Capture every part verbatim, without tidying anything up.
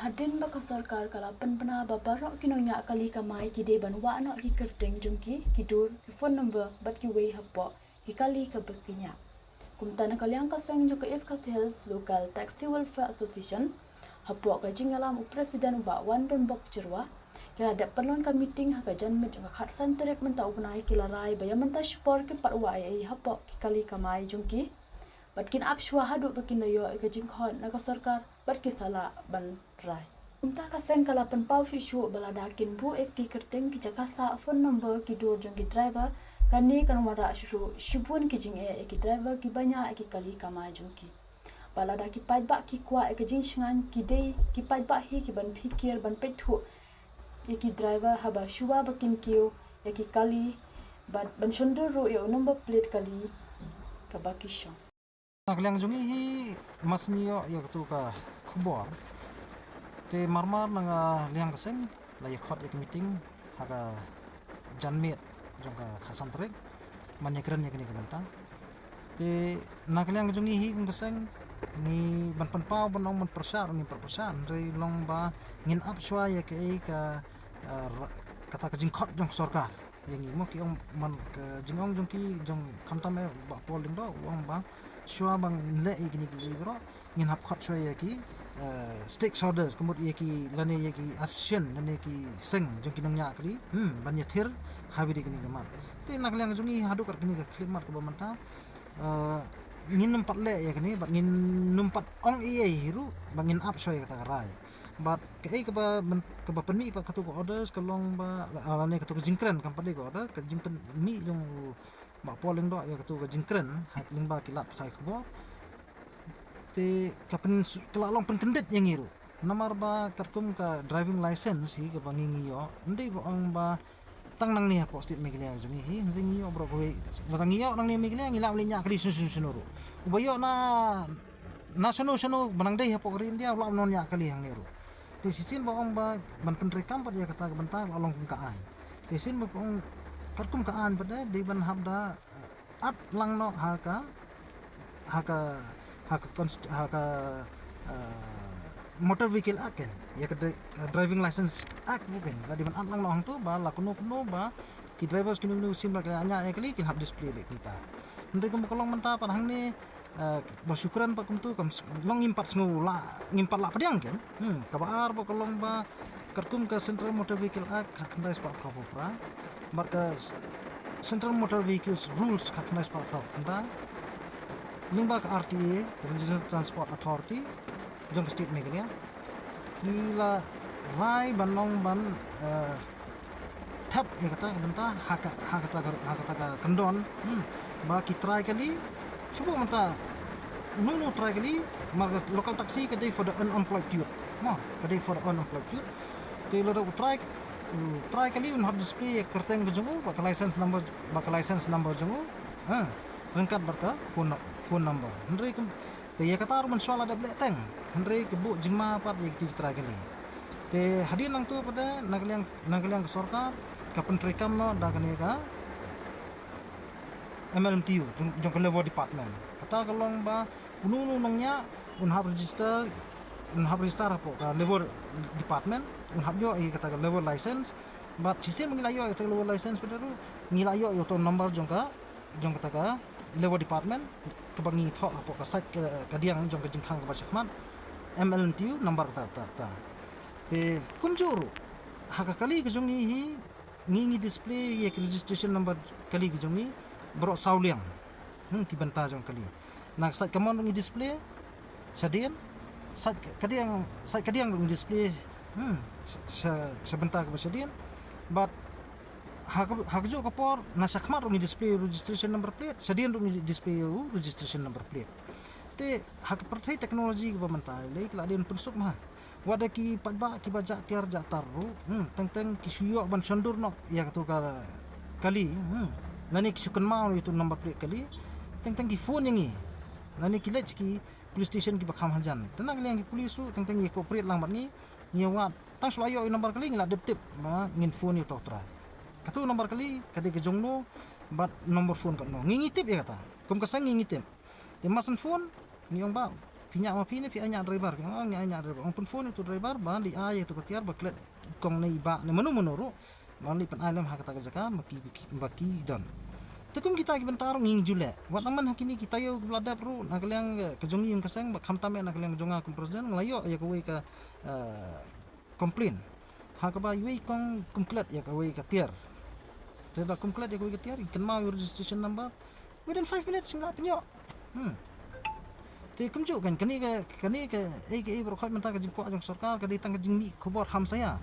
Hadien ba ka sorkar ka la pynbna ba baroh ki nongñiah kali kamai ki dei ban wah noh ki kyrteng jong ki, ki dur, ki phone number bad kiwei hapoh ki kali kaba ki ñiah. Kumta na ka liang ka seng jong ka East Khasi Hills Local Taxi Welfare Association, hapoh ka jingïalam u President u Bah Wanbembok Jyrwa, ki la dep pynlong ka meeting ha ka janmiet jong ka khatsan tarik mynta u bnai, ki la rai ba ïa mynta shipor kim pat wah ei ei hapoh ki kali kamai jong ki bad kin ap shuwa haduh ba kin da ïoh ïa ka jingkhot na ka sorkar bad ki sa lah ban rai. Kumta ka seng ka la pynpaw shuh shuh ba lada kin buh ïa ki kyrteng, ki jaka sah, phone number, ki dur jong ki driver, kane kan wanrah shuh shuh shibun ki jingeh ïa ki driver kiba ñiah ïa ki kali kamai jong ki. Ba lada ki paidbah ki kwah ïa ka jingshngaiñ, ki dei ki paidbah hi ki ban phikir, ban peit thuh ïa ki driver haba shuwa ba kin kiew ïa ki kali, bad ban shon dur ruh ïa u number plate kali kaba ki shong. Na ka liang jong ngi hi, mar shu ïoh ïa katu ka khubor, te marmar na ka liang ka seng la ïa khot ïa ka meeting ha ka janmiet jong ka khatsan tarik ban ïa kren ïa kane ka bynta. Te na ka liang jong ngi hi kum ka seng, ngi ban pynpaw ban ong ban pyrshah, ngi pyrshah, hynrei long ba ngin ap shuwa ïa kaei ka, eh, ra-, kata ka jingkhot jong ka sorkar ïa ngi, mo, ki ong man ka jingong jong ki, jong khamtam eh Bah Paul Lyngdoh u ong ba shuwa ban leh ïa kine kiei baroh ngin hap khot shuwa ïa ki, eh, stakeholder, ka mut ïa ki lane ïa ki association lane ki seng jong ki nongñiah kali, hmm, ban ïathir ha ba dei kane ka mat. Te na ka liang jong ngi haduh kat kane ka khyllipmat kaba mynta, eh, ngin nym pat leh ïa kane bad ngin nym pat ong ei ei hi ruh ba ngin ap shuwa ïa kata ka rai. Bad kaei kaba myn-, kaba pynmih pat katu ka orders ka long ba, ah, lane katu ka jingkren, kam pat dei ka order, ka jingpynmih jong u Bah Paul Lyngdoh ïa katu ka jingkren ha lyngba ki lad pathai khubor. Te ka pyn-, ka la long pynkyndit ïa ngi ruh. Namar ba katkum ka driving license hi kaba ngi, ngi ïoh, ym dei ba ong ba tang nangne hapoh state Meghalaya jong ngi hi, hynrei ngi ïoh baroh kawei. Lada ngi ïoh nangne Meghalaya ngi lah ban leit ñiah kali shano shano shano ruh. Uba ïoh na, na shano shano ba nang dei hapoh ka ri India u lah ban wan ñiah kali hangne ruh. Te shisien ba ong ba ban pyntreikam pat ïa kata ka bynta la long kum ka aiñ. Te shisien ba ong katkum ka aiñ pat de dei ban hap da, eh, add lang noh ha ka, ha ka, ha ka const-, ha ka, eh, Motor Vehicle Act kan, ïa ka dri-, ka Driving License Act ruh kan, la dei ban add lang noh hangto ba la kumno kumno ba ki drivers kino kino shim la ka ñiah ïa kali kin hap display beit kumta. Hynrei kumba ka long mynta pat hangne, eh, ba shu kren pat kumto kam s-, long ngim pat sngew la, ngim pat la pdiang kan. Hmm, kaba ar ba ka long ba katkum ka Central Motor Vehicle Act khatkhyndai spah phra phew phra bad ka s-, Central Motor Vehicles Rules khatkhyndai spah phra phew khyndai, lyngba ka R T A, ka Regional Transport Authority jong ka State Meghalaya, ki la rai ban long ban, eh, thep ïa kata ka bynta ha ka, ha kata ka, ha kata ka kyndon, hmm, ba ki trai kali, shu buh mynta uno uno u trai kali, namar ka local taxi ka dei for the unemployed youth, mo, ka dei for the unemployed youth. Te lada u trai, u trai kali un hap display ïa ka kyrteng ka jong u, bad ka license number, bad ka license number jong u, ha, ryngkat bad ka phone, phone number. Hynrei kum, te ïa kata ruh mynshuwa la dep leh teng, hynrei ka buh jingma pat ïa kito ki trai kali. Te hadien nangto pat de na ka liang, na ka liang ka sorkar ka pyntreikam noh da kane ka M L M T U jong, jong ka Labour Department. Kata ka long ba uno uno u nongñiah un hap register, un hap register hapoh ka Labour Department, un hap ïoh ïa kata ka labour license. Bad shisien ba ngi la ïoh ïa kata ka labour license pat de ruh ngi la ïoh ïa uto u number jong ka, jong kata ka Labour Department kaba ngi thoh hapoh ka site ka, kadiang jong ka jingkhang kaba shakhmat, M L M T U number kata, kata, kata. Te kumjuh ruh ha ka kali ka jong ngi hi, ngi, ngi display ïa ka registration number kali ka jong ngi baroh saw liang. Hmm, ki bynta jong kali. Na ka side common ruh ngi display shadien, side kadiang, side kadiang ruh ngi display, hmm, sha, sha, sha bynta kaba shadien. Bad ha ka, ha kajuh ka por na shakhmat ruh ngi display registration number plate, shadien ruh ngi display u registration number plate. Te ha ka pyrthei technology kaba mynta lei ka la dei ban pynsuk ma. Wat da ki paidbah kiba jah tiar jah tar ruh, hmm, teng teng ki shu ïoh ban shon dur noh ïa katu ka kali, hmm, lane ki shu kynmaw ïa utu u number plate kali, teng teng ki phone ïa ngi, lane ki leit ki police station kiba kham hajan. Te na ka liang ki police ruh teng teng ïa cooperate lang bad ngi, ngi ïa wad. Tang shu la ïoh ïa u number kali ngi la dep tip ba ngin phone ïa uto u trai. Katu u number kali ka dei ka jong no bad number phone katno, ngi, ngi tip ïa kata. Kum ka seng ngi, ngi tip. Te mar shu phone ngi ong ba Phi ñiah ma phi ne phi ai ñiah driver, phi ong ñiah, ai ñiah driver. Ong pynphone ïa utu driver ba leit ai ïa utu ka tiar ba klet i kong ne i bah ne mano mano ruh, ba leit pynai lem ha kata ka jaka ba ki, ba ki, ba ki don. Te kum kita ki bynta ruh ngi ju leh. Wat la man ha kine ki taïew kiba la dep ruh na ka liang, eh, ka jong ngi ïing ka seng, ba khamtam eh na ka liang jong nga kum president, nga la ïoh ïa kawei ka, eh, complain ha kaba iwei i kong kum klet ïa kawei ka tiar. Te da kum klet ïa kawei ka tiar, i kynmaw ïa u registration number, within five minutes nga pynïoh. Hmm. Te kumjuh kan, kane ka, kane ka, eh, ka, eh, baroh khoit mynta ka jingkwah jong sorkar ka dei tang ka jingmih khubor hamsaïa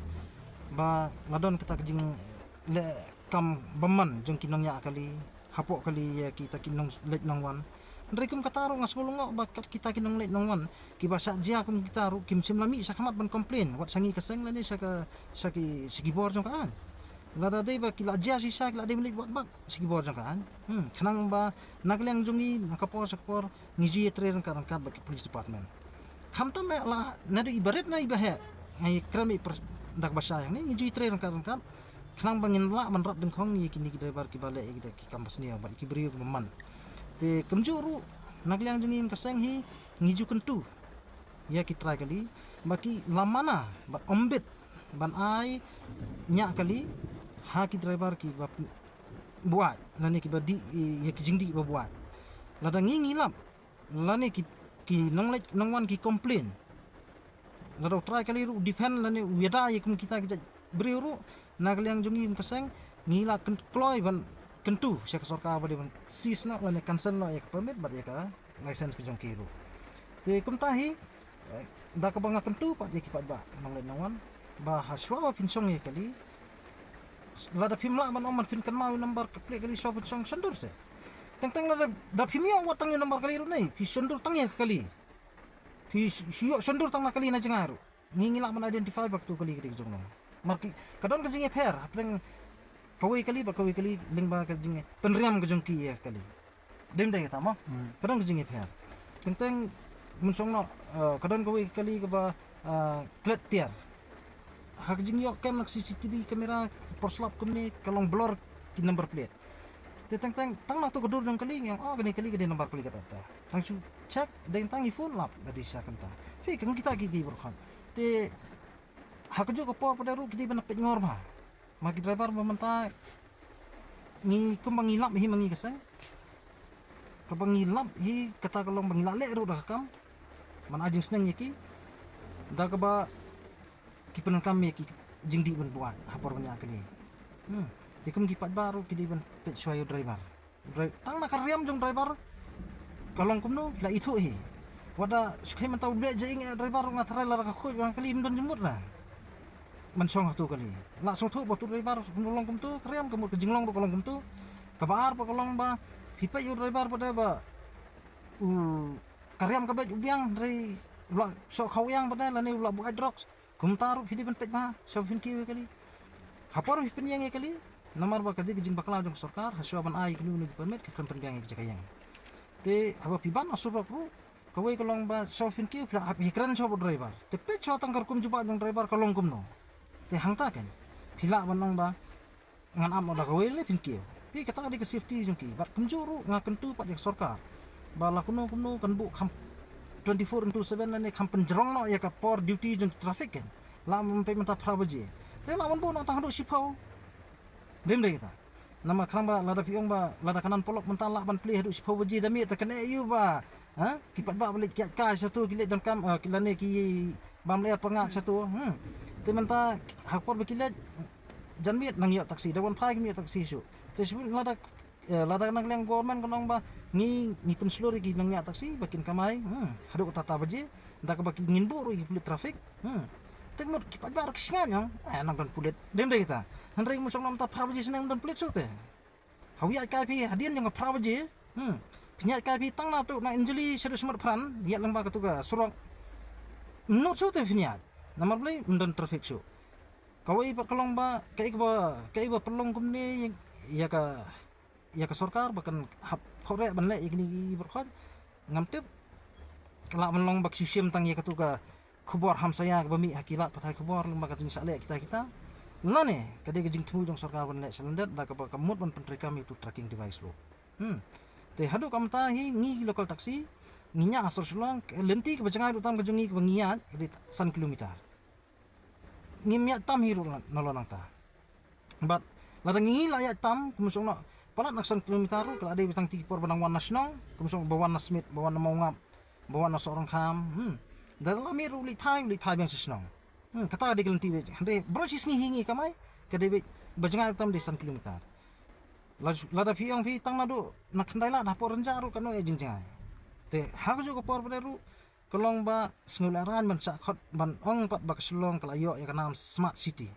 ba la don kata ka jingleh kam bymman jong ki nongñiah kali hapoh kali ïa kita ki nongleit nongwan. Hynrei kum kata ruh nga sngew lyngngoh ba kat kita ki nongleit nongwan kiba shah jia kum kita ruh kim shym la mih shakhmat ban complain wat sha ngi ka seng lane sha ka, sha ki, sha ki bor jong ka aiñ. Lada dei ba ki la jia shisha, ki la dei ban leit wad bad sha ki bor jong ka aiñ. Hmm, khnang ba na ka liang jong ngi na ka por sha ka por ngi ju ïatrei ryngkat ryngkat bad ki police department. Khamtam eh la naduh iba rit na iba heh, ngi kren ïa i per-, da kaba shai hangne, ngi ju ïatrei ryngkat ryngkat khnang ba ngin lah ban rat dyngkhong ïa kine ki driver kiba leh ïa kita ki kam basniew bad ki briew kiba man. Te kumjuh ruh na ka liang jong ngi ïing ka seng hi, ngi ju kyntu ïa ki trai kali ba ki la mana bad ym bit ban ai ñiah kali ha ki driver kiba buaid lane kiba dih ïa ki jingdih ba buaid. Lada ngi ngi lap lane ki, ki nongleit nongwan ki complain, lada u trai kali ruh u defend lane u ïada ïa kum kita ki jait briew ruh, na ka liang jong ngi ïing ka seng ngi la kyn-, kloi ban kyntu sha ka sorkar ba dei ban seize noh lane cancel noh ïa ka permit bad ïa ka license ka jong ki ruh. Te kumta hi, eh, da kaba nga kyntu pat ïa ki paidbah nongleit nongwan ba hashwa ba phin shong ïa kali, lada phim lah ban ong ban phin kynmaw ïa u number ka plate kali, shuwa phin shong shondur se. Teng teng lada, da phim ïoh wat tang ïa u number kali ruh ne, phi shondur tang ïa ka kali. Phi sh-, shu ïoh shondur tang na kali na jngai ruh. Ngi ngi lah ban identify ba katu kali ka dei ka jong nong. Namar ki, ka don ka jingïapher hapdeng kawei kali bad kawei kali lyngba ka jingpynriam ka jong ki ïa ka kali. Dei ym dei kata mo? Hmm. Ka don ka jingïapher. Teng teng mynshong noh, eh, ka don kawei ka kali kaba, eh, klet tiar. Ha ka jingïoh kem na ka C C T V camera por slap kumne ka long blur ki number plate. Te teng teng tang na tu ka dur jong kali ngi ong, oh, kane kali ka dei number kali kata kata. Tang shu check, dei tang i phone lap ka dei sha kata. Phi, ka kita ki, ki baroh khoit. Te ha kajuh ka por pat ruh ki dei ban peit ngor bha. Ma ki driver ba mynta ngi kumba ngi lap hi ma ngi ka seng. Kaba ngi lap hi kata ka long ba ngi la leh ruh da ka kam ban ai jingsneng ïa ki, da kaba ki pyndonkam ïa ki jingdih ban buaid ha por ban ïa kali. Hmm. Te kum ki paidbah ruh ki dei ban peit shuwa ïa u driver. Dri-, tang na ka riam jong driver ka long kumno la ithuh hi. Wat da shu khie mynta u leh jingeh driver ruh nga tharai lada ka khuid ba kali ym don jingmut na ban shong ha tu kali. La sngewthuh ba tu driver kumno long kumtu, ka riam ka mut, ka jinglong ruh ka long kumtu. Kaba ar ba ka long ba phi peit ïa u driver ba dei ba u, ka riam ka beit u biang, hynrei u la shoh khaw ïang pat ne lane u la buaid drugs. Kumta ruh phi dei ban peit bha shuwa phin kiew ïa kali. Ha por phi pynïeng ïa kali, namar ba ka dei ka jingbakla jong ka sorkar, ha shuwa ban ai kano kano ki permit ka khlem pynbiang ïa ka jaka ïeng. Te haba phi ban ha surok ruh, kawei ka long ba shuwa phin kiew phi lah hap hi kren shuwa bad u driver. Te peit shuwa tang ka rukom jubab jong u driver ka long kumno. Te hangta kan phi lah ban long ba ngan ap noh da kawei lane phin kiew. Phi, kata ka dei ka safety jong ki. Bad kumjuh ruh nga kyntu pat ïa ka sorkar ba la kumno kumno kan buh kham twenty-four into seven lane kham pynjrong noh ïa ka por duty jong traffic kan. La ym peit mynta phra baje. Te la ym buh noh tang haduh shiphew. Dei ym dei kata. Namar khnang ba lada phi ong ba lada ka nan paralok mynta lah ban plie haduh shiphew baje da miet, te kane ïa u ba, ha? Ki paidbah ba leit kiad kai shatu, ki leit donkam, eh, ki lane ki bam lyer pyngngad shatu. Hmm. Te mynta ha ka por ba ki leit janmiet nang ïoh taxi, da wan phai kim ïoh taxi shuh. Te shu lada, eh, lada na ka liang government ka ong ba ngi, ngi pynshlur ïa ki nongñiah taxi ba kin kamai, hmm, haduh katta katta baje, da kaba ki ngin buh ruh ïa ki pulit traffic. Hmm. Te mut ki paidbah ruh ki sngew ñiong, eh, nang don pulit. Dei ym dei kata. Hynrei mynshong noh mynta phra baje snem ym don pulit shuh te. Haba ïaid kai phi hadien jong ka phra baje. Hmm. Phin ïaid kai phi tang na tu na Anjali shaduh Smartfren, ïaid lyngba katu ka surok. Ym nud shuh te phin ïaid. Namar balei? Ym don traffic shuh. Kawei pat ka long ba kaei kaba, kaei ba pynlong kumne ïa ka, ïa ka sorkar ba kan hap khreh ban leh ïa kine ki baroh khoit. Ngam tip. Ka lah ban long ba ka shu shim tang ïa katu ka khubor hamsaïa kaba mih ha ki lad pathai khubor lyngba ka jingshah leh kita kita. Lane ka dei ka jingthmu jong sorkar ban leh sha lyndet da kaba ka mut ban pyntreikam ïa utu tracking device ruh. Hmm. Te haduh kumta hi ngi ki local taxi Ngi ñiah ha sor Shillong, ka lynti kaba jngai ruh tam ka jong ngi kaba ngi ïaid ka dei san kilometer. Ngim ïaid tam hi ruh na, na long nangta. Bad lada ngi la ïaid tam, kumba shong noh, palat na san kilometer ruh, ka la dei ba tang ki por ba nang wan na shnong, kumba shong ba wan na Smit, ba wan na Mawngap, ba wan na Sohrangkham, hmm. Da la mih ruh u leit phai, u leit phai biang sha shnong. Hmm, kata ka dei ka lynti beit. Hynrei baroh shi sngi hi ngi kamai, ka dei beit ba jngai tam dei san kilometer. La, lada phi ong phi tang naduh na Khyndai Lad hapoh Rynjah ruh kano ïa jingjngai. Te ha kajuh ka por pat ruh ka long ba sngewlehraiñ ban shah khot ban ong pat ba ka Shillong ka la ïoh ïa ka nam smart city.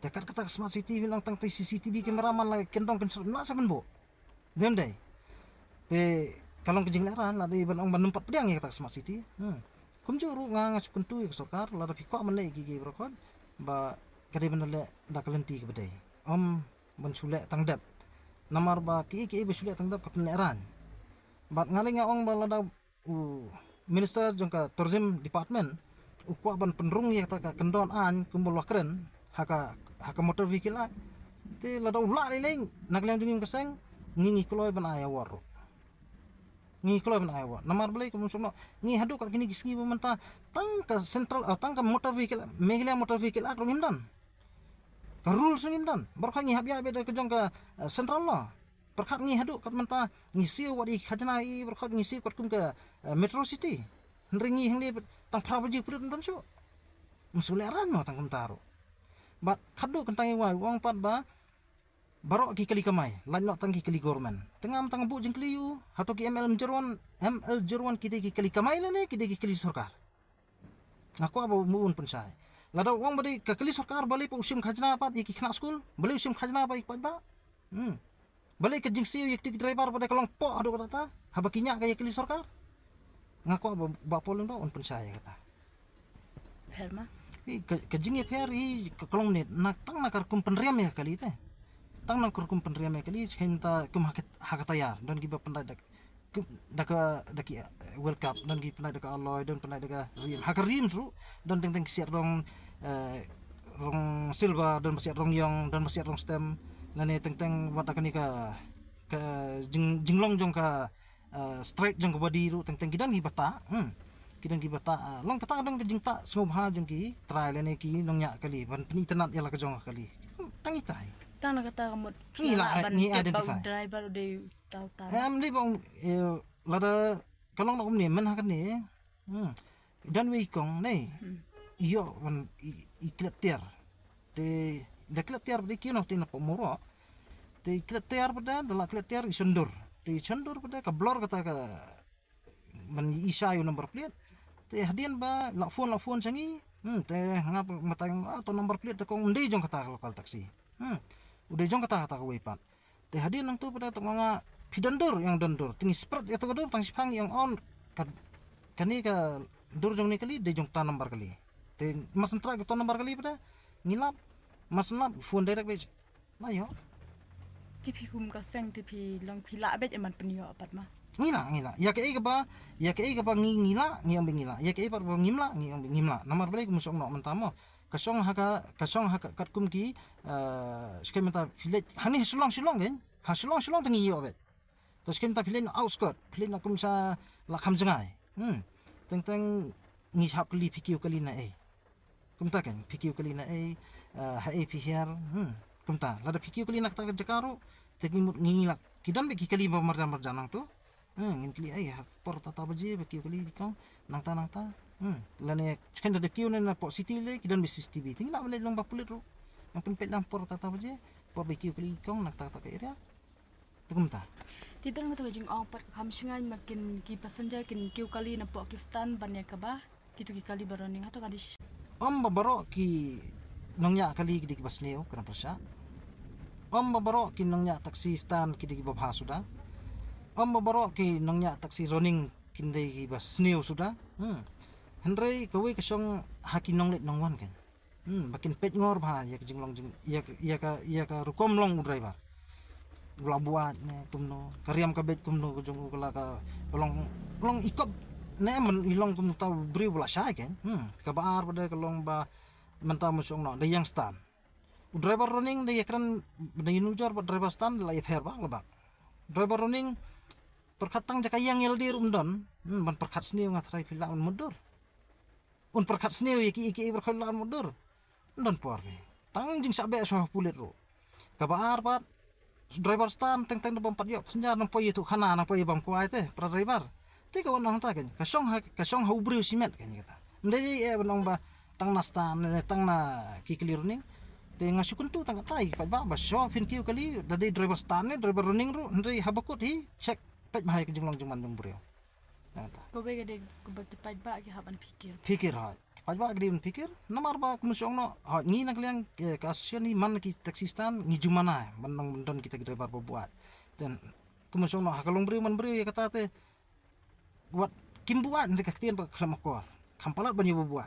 Te kat kata ka smart city phin ong tang te C C T V camera man la kyndong kynsyrut na sa ban buh. Dem dei. Te ka long ka jinglehraiñ lada ban ong ban nym pat pdiang ïa kata ka smart city. Hmm. Kumjuh ruh nga nga shu kyntu ïa ka sorkar lada phi kwah ban leh ki ki baroh khot ba ka dei ban leh da ka lynti kaba dei. Ym ban shu leh tang dep. Namar ba ki ki ba shu leh tang dep ka pynlehraiñ. Bad nga lei nga ong ba lada u minister jong ka tourism department u kwah ban pynrung ïa kata ka kyndon aiñ kumba la kren ha ka, ha ka Motor Vehicle Act. Te lada u lah lei lei na ka liang jong ngi ka seng ngi ngi kloi ban ai award ruh. Ngi kloi ban ai award. Namar balei kumba shong noh ngi haduh kat kine ki sngi ba mynta tang ka central, ah, tang ka Motor Vehicle, Meghalaya Motor Vehicle Act ruh ngim don. Ka rules ruh ngim don. Baroh khat ngi hap ïaid beit da ka jong ka, eh, central law. Pyrkhat ngi haduh kat mynta ngi siew wat i khajna i, pyrkhat ngi siew katkum ka, eh, Metro City. Hynrei ngi hangne tang phra baje pyrut ym don shuh. Ym shu lehraiñ mo tang kumta ruh. Bad khatduh kynta ngi wai u ong pat ba baroh ki kali kamai, lait noh tang ki kali government. Te ngam tang buh jingkylli ïa u, hato ki M L Jyrwan, M L Jyrwan ki dei ki kali kamai lane ki dei ki kali sorkar. Nga kwah ba u mut un pynshai. Lada u ong ba dei ka kali sorkar balei pat u shim khajna pat ïa ki khynnah skul, balei u shim khajna pat ïa ki paidbah. Hmm. Balei ka jingsiew ïa ki driver pat dei ka long poh haduh katta, haba ki ñiah ka ïa kali sorkar. Nga kwah ba, ba Paul Lyngdoh un pynshai ïa kata. Pher ma? I ka, ka jingïapher i ka, ka long ne na tang na ka rukom pynriam ïa ka kali te. Tang na ka rukom pynriam ïa ka kali, kynta kum ha ka, ha ka tyre, don kiba pyndait da, kum, da ka, da ki, eh, wheel cup, don ki pyndait da ka alloy, don pyndait da ka rim. Ha ka rim ruh don teng teng ki siat rong, eh, rong silver, don ba siat rong ïong, don ba siat rong stem. Lane teng teng wat da kane ka, ka jing, jinglong jong ka, eh, strike jong ka body ruh teng teng ki don kiba tah. Hmm. Ki don kiba tah, ah, long kata don ka jingtah sngewbha jong ki trai lane ki nongñiah kali ban pynitynnad ïa la ka jong ka kali. Hmm, tang itai. Tang na kata ka mut. Ngi la, ngi identify. Driver u dei tau tau. Em, dei bang, eh, lada ka long na kumne men ha kane. Hmm. Don wei kong nei. Hmm. Ïoh wan i, i klet tiar. Te da klet tiar pat dei kiew na te na pok moro. Te klet tiar pat da, da la klet tiar i shondur. Te i shondur pat da ka blor kata ka ban i shai u number plate. Te hadien ba la phone, la phone sha ngi. Hmm, te nga matai, ah, to number plate te kong u dei jong kata ka local taxi. Hmm. U dei jong kata, kata kawei pat. Te hadien nangtu pat da to nga phi don dur, ïa nga don dur. Te ngi spread ïa to ka dur tang shiphang ïa nga on ka, kane ka dur jong ne kali dei jong ta number kali. Te mas ntrai ka to number kali pat da ngi lap, mas lap phone direct beit. Na ïoh. Te phi kum ka seng te phi long phi lah beit ïa man pynïoh pat ma? Ngi lah, ngi lah. Ïa kaei kaba, ïa kaei kaba ngi, ngi lah, ngi ong ba ngi lah. Ïa kaei pat ba ngim lah, ngi ong ba ngim lah. Namar balei kum shong noh mynta mo. Ka shong ha ka, ka shong ha ka katkum ki, eh, skem mynta phi leit, hani ha Shillong, Shillong kan? Ha Shillong, Shillong te ngi ïoh beit. To skem mynta phi leit na outskirt, phi leit na kum sha la kham jngai. Hmm. Teng teng ngi hap kylli phi kiew kali na ei. Kumta kan, phi kiew kali na ei, eh, ha ei phi hiar, hmm, kumta. Lada phi kiew kali na kata ka jaka ruh, te ngi mut ngi lah. Ki don beit ki kali ba marjan marjan nangtu. Hmm, ngin kylli ei, ha por tata baje, ba kiew kali kong, nangta nangta. Hmm, lane, chicken da kiew ne na pok city le, ki don beit C C T V. Te ngi lah ban leit long ba pulit ruh. Nang pynpeit lang por tata baje, por ba kiew kali kong, nangta kata ka area. Te kumta. Te don kata ka jingong pat ka kham shngaiñ ma kin ki passenger kin kiew kali na pok ki stand ban ïa kaba kito ki kali ba running hato ka dei shisha. Ym ba baroh ki nongñiah kali ki dei kiba sniew, kynrad pyrshah. Ym ba baroh ki nongñiah taxi stand ki dei kiba bha suda. Ym ba baroh ki nongñiah taxi running kin dei kiba sniew suda. Hmm. Hynrei kawei ka shong ha ki nongleit nongwan kan. Hmm, ba kin peit ngor bha ïa ka jinglong jing, ïa ka, ïa ka, ïa ka rukom long u driver. U la buaid ne kumno, ka riam ka beit kumno ka jong u, ka la ka long, long i kop ne man i long kumno, ta u briew ba la shai kan. Hmm, kaba ar pat da ka long ba mynta ma shong noh da ïeng stand. U driver running da ïakren da ïanujor bad driver stand la ïapher bak la bak. Driver running pyrkhat tang jaka ïeng ïalade ruh ym don, Hmm, ban pyrkhat sniew nga trai phi lah ban mutdur. Un pyrkhat sniew ïa ki, ïa ki, ïa ki, pyrkhat lah ban mutdur. Don por phi. Tang jingshah beh shuwa pulit ruh. Kaba ar pat, driver stand teng teng da bam pat ïoh passenger nang poi ïa tu khana nang poi ïa bam kwai te para driver. Te ka wan nang ta kan. Ka shong ha, ka shong ha u briew simet kan kata. Mdei eh ban ong ba tang na stand ne tang na ki kali runing. Te nga shu kyntu tang kata i pat ba ba shuwa phin kiew kali da dei driver stand ne driver runing ruh hynrei haba kut hi check peit ma hai ka jinglong jingman jong briew. Nang ta. Ko be ka dei ko ba ki paidbah ki hap ban phikir. Phikir hoi. Paidbah ki dei ban phikir. Namar ba kumno shong no hoi ngi na kliang ka sien ni man ki taxi stand ngi jumana ban nang don kita ki driver ba buat. Ten kumno shong no ha ka long briew man briew ïa kata te wat kim buat ni ka ktien ba khlem akor. Kham palat ban ïa buat.